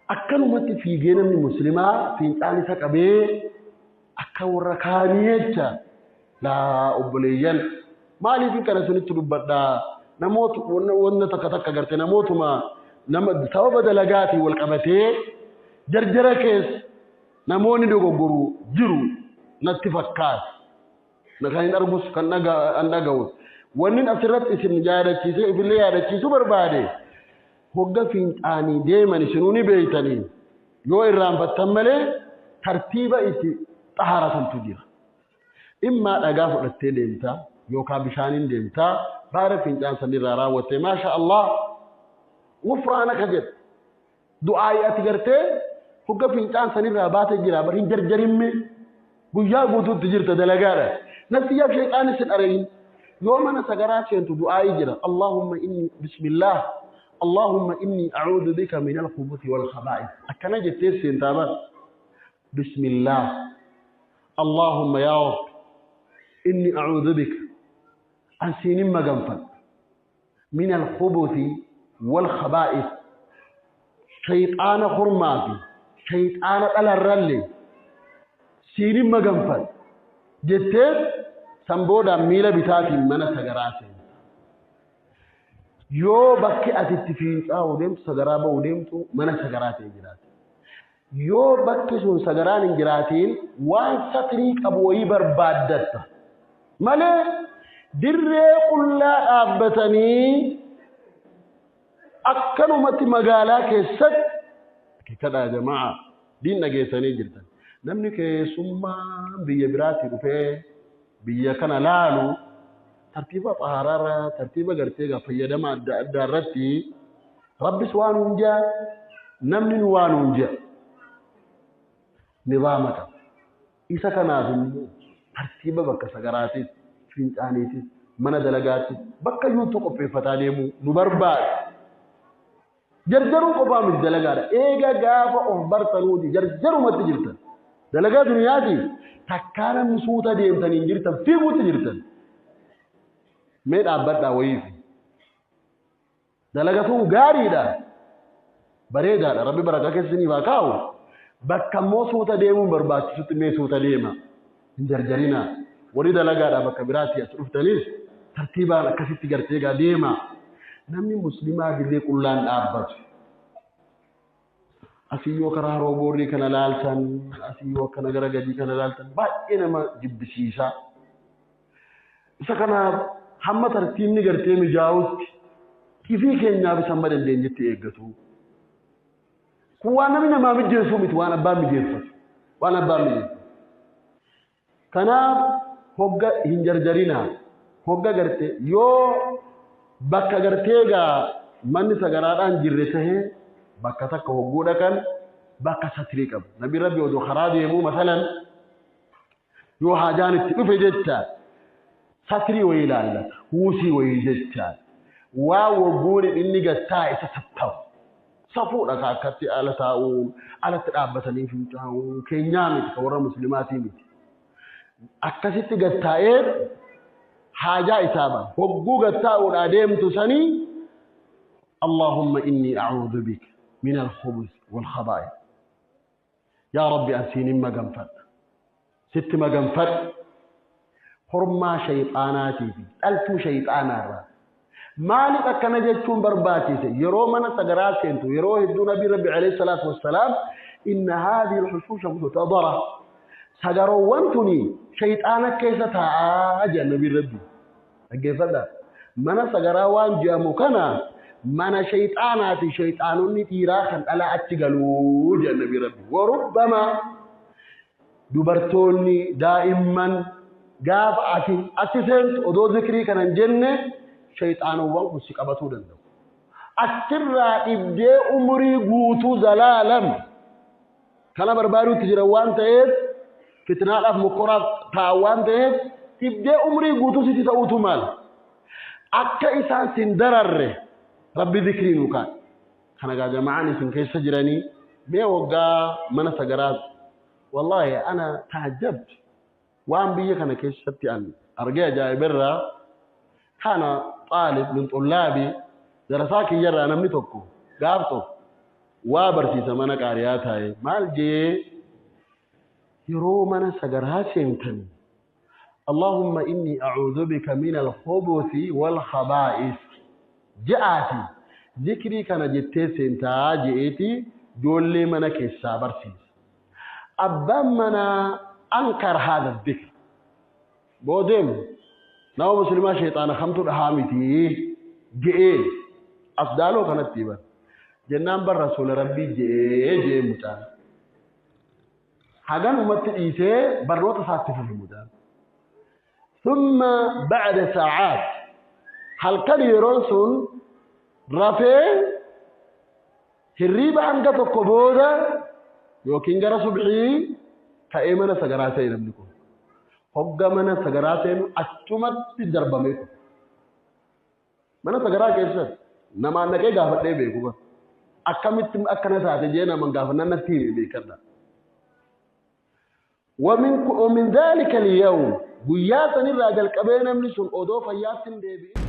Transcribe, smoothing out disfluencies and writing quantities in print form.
Akkanumatti fiigee namni muslimaa fincaan isa qabee akka warra kaanii jecha. Laa obboleeyyan, maaliif kana sunitti dubbadhaa? Namoota wanna takka takka garte, namootuma nama sababa dalagaatiin wal qabatee jarjara keessa namoonni dogoggoru jiru natti fakkaata. Kan hin argus, kan dhaga'us. Wanni asirratti isin yaadachiisee ifillee yaadachiisuu barbaade, hogga fincaanii deeman isinuu ni beeytanii, yoo irraanfattan malee tartiiba itti xaharatantu jira. Immaa dhagaa fudhattee deemtaa yookaan bishaaniin deemtaa, baara fincaan sanirraa raawwattee, maasha Allah, gufraanaka jedhu. Du'aayi ati gartee hogga fincaan sanirraa baatee jira bar, hin jarjarimme, guyyaa guutuutti jirta dalagaadha. Nafsiyyaaf shayxaanis hin ari'in. Yoo mana sagaraa seentu du'aayi jira. Allahumma inni bismillah. Allahumma inni a'uudhu bika min al-khubuthi wal khaba'ith. Akkana jettee seentaa bar. Bismillah. Allahumma yaa Rabbi inni a'uudhu bika. An siinin maganfadha. Min al-khubuthi wal khaba'ith. Shayxaana hormaa fi shayxaana dhalarrallee siinin maganfadha jettee, san boodaan miila bitaatiin mana sagaraa seenta. Yoo bakki ati itti fiincaa'uu deemtu, sagaraa ba'uu deemtu, mana sagaraa ta'e jiraate. Yoo bakki sun sagaraan hin jiraatiin, waan satrii qabu wayii barbaaddatta. Malee dirree qullaa dhaabbatanii akkanumatti magaalaa keessatti kadhaa, jamaa diin dhageessanii jirtan. Namni keessummaa biyya biraatti dhufee biyya kana laalu tartiiba xahaaraarra, tartiiba gartee gaa fayyadama adda addaa irratti Rabbis waan nuun jaa, namni nu waan nuun jaa nizaama qaba. Isa kanaaf immoo tartiiba bakka sagaraatis, fincaaniitis, mana dalagaattis, bakka yuutuu qopheeffataa deemuu nu barbaada. Jarjaruu qofaa miti dalagaadha. Eega gaafa of bartanuuti jarjarumatti jirtan. Dalagaa duniyaati takkaa namni suuta deemtanii hin jirtan, fiiguutti jirtan. Mee dhaabbadhaa wayiifi. Dalagatuun gaariidha. Bareedaadha. Rabbi barakaa keessa isiniif haa kaa'u. Bakka immoo suuta deemuun barbaachisutti mee suuta deema. Hin jarjarinaa. Warri dalagaadha bakka biraatti as dhuftanis tartiibaan akkasitti gartee egaa deema. Namni muslimaa dirree qullaan dhaabbatu. Asii yoo karaa rooboorrii kana laaltan, asii yoo akkana gara gadii kana laaltan, baay'ee nama jibbisiisa. Isa kanaaf hamma tartiibni gartee mijaa'utti ifii keenyaafis hamma dandeenyetti eeggatu. Kun waan namni namaa mijeessuu miti, waan abbaan mijeeffatu. Waan abbaan mijeeffatu. Kanaaf hogga hin jarjarinaa. Hogga garte yoo bakka gartee egaa manni sagaraadhaan jirre tahee, bakka takka hogguu dhaqan bakka satrii qabu. Nabi Rabbi odoo karaa deemuu, masalan yoo haajaan itti dhufe jecha, satrii wayii ilaallata. Huusii wayii jecha. Waan wogguun inni gattaa isa sattaru. Safuudha ka akkatti ala taa'uun, alatti dhaabbatanii fincaa'uun keenyaa miti, ka warra muslimaatii miti. Akkasitti gattaa'ee haajaa isaa ba'a. Hogguu gattaa'uudhaa deemtu sanii, Allahumma inni a'uudhu bika min al-khubuth wal khabaa'ith. Yaa Rabbi, an siinin maganfadha. Sitti maganfadha. Hormaa shayxaanaatii fi dhaltuu shayxaanaarraa. Maaliif akkana jechuun barbaachise? Yeroo mana sagaraa seentu yeroo hedduu Nabii Rabbi alayhi salaatu wassalaam, inna haadhihi al-hushuusha muhtadara. Sagaroowwan tuni shayxaana keessa taa'aa jedhan Nabiin Rabbi. Dhaggeeffadhaa. Mana sagaraa waan jedhamu kana mana shayxaanaati, shayxaanonni dhiiraa kan dhalaa achi galuu jedhan Nabii Rabbi. Warubbama dubartoonni, daa'imman, gaafa ati achi seentu odoo zikrii kana hin jenne shayxaanowwan kun si qabatuu danda'u. Achirraa dhibdee umurii guutuu zalaalam kana barbaaduutti jiran waan ta'eef, fitnaadhaaf mokkoraaf ta'an waan ta'eef, dhibdee umurii guutuu sitti ta'uutu maal. Akka isaan sin dararre Rabbi zikrii nuu kaa'e. Kana gaa jama'aan isin keessa jiranii mee waggaa mana sagaraa, wallaahi ana taajjabtu waan biyya kana keessatti an argee ajaa'iberraa. Kana xaalib min xullaabi darasaa kiyyarraa namni tokko gaaf tokko Waa barsiisa mana qaariyaa taa'e. Maal jee? Yeroo mana sagaraa seentan, Allahumma inni a'uudhu bika min al-khubuthi wal khabaa'is je'aati zikrii kana jettee seentaa je'eeti ijoollee mana keessaa barsiisa. Abbaan manaa ankar haadha dhikr. Boodeem nama muslimaa sheexaana kamtu dhahaa miti je'ee as daaloo kanatti himan. Jennaan bar rasuula rabbii je'ee je'ee mucaan. Haganumatti dhiisee barnoota isaatti fufe mucaan. Thumma ba'da sa'aat halkan yeroon sun rafee hirriiba hanga tokko booda yookiin gara subhii ka'ee mana sagaraa seene namni kun. Hogga mana sagaraa seenu achumatti darbamee kufe. Mana sagaraa keessatti namaan dhaqee gaafadhee beeku bara. Akkamitti akkana taate jee naman gaafannaan natti hime beekadha. ومن ذلك اليوم guyyaa sanirraa jalqabee namni sun odoo fayyaatti hin deebi'in.